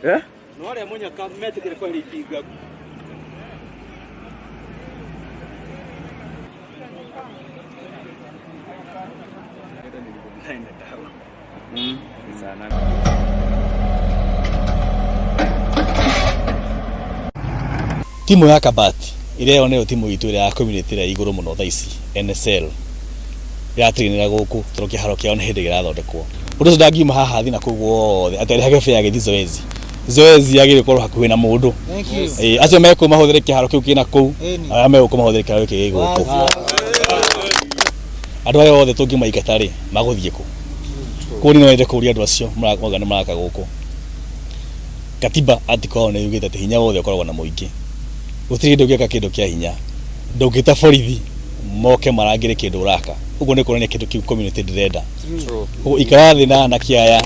Eh? No arĩa mũnyaka metĩkĩre kweheria itinga. Timu ya Kabati ĩrĩa ĩyo nĩyo timu itũ ĩrĩa ya community ĩrĩa igũrũ mũno thaa ici NSL ĩratrainĩra gũkũ tondũ kĩharo kĩao nĩ hĩndĩ kĩrathondekwo. Ũndũ ũcio ndangiuma haha thiĩ na kũu guothe atĩ arĩhage fare agĩthiĩ zoezi. Zoezi yagĩrĩire gũkorwo hakuhĩ na mũndũ. Ĩĩ, acio me kũu mahũthĩre kĩharo kĩu kĩna kũu, arĩa me gũkũ mahũthĩre kĩharo gĩkĩ gĩ gũkũ. Andũ aya othe tũngĩmaingata rĩ, magũthiĩ kũ? Koguo niĩ no nyende kũria andũ acio marauga nĩ maraka gũkũ. Katiba article yao nĩ yugĩte atĩ hinya wothe ũkoragwo na mũingĩ. Gũtirĩ hĩndĩ ũngĩaka kĩndũ kĩa hinya. Ndũngĩta borithi moke marangĩre kĩndũ ũraka. Ũguo nĩ kuonania kĩndũ kĩu community ndĩrenda. Koguo ikara thĩ na anake aya.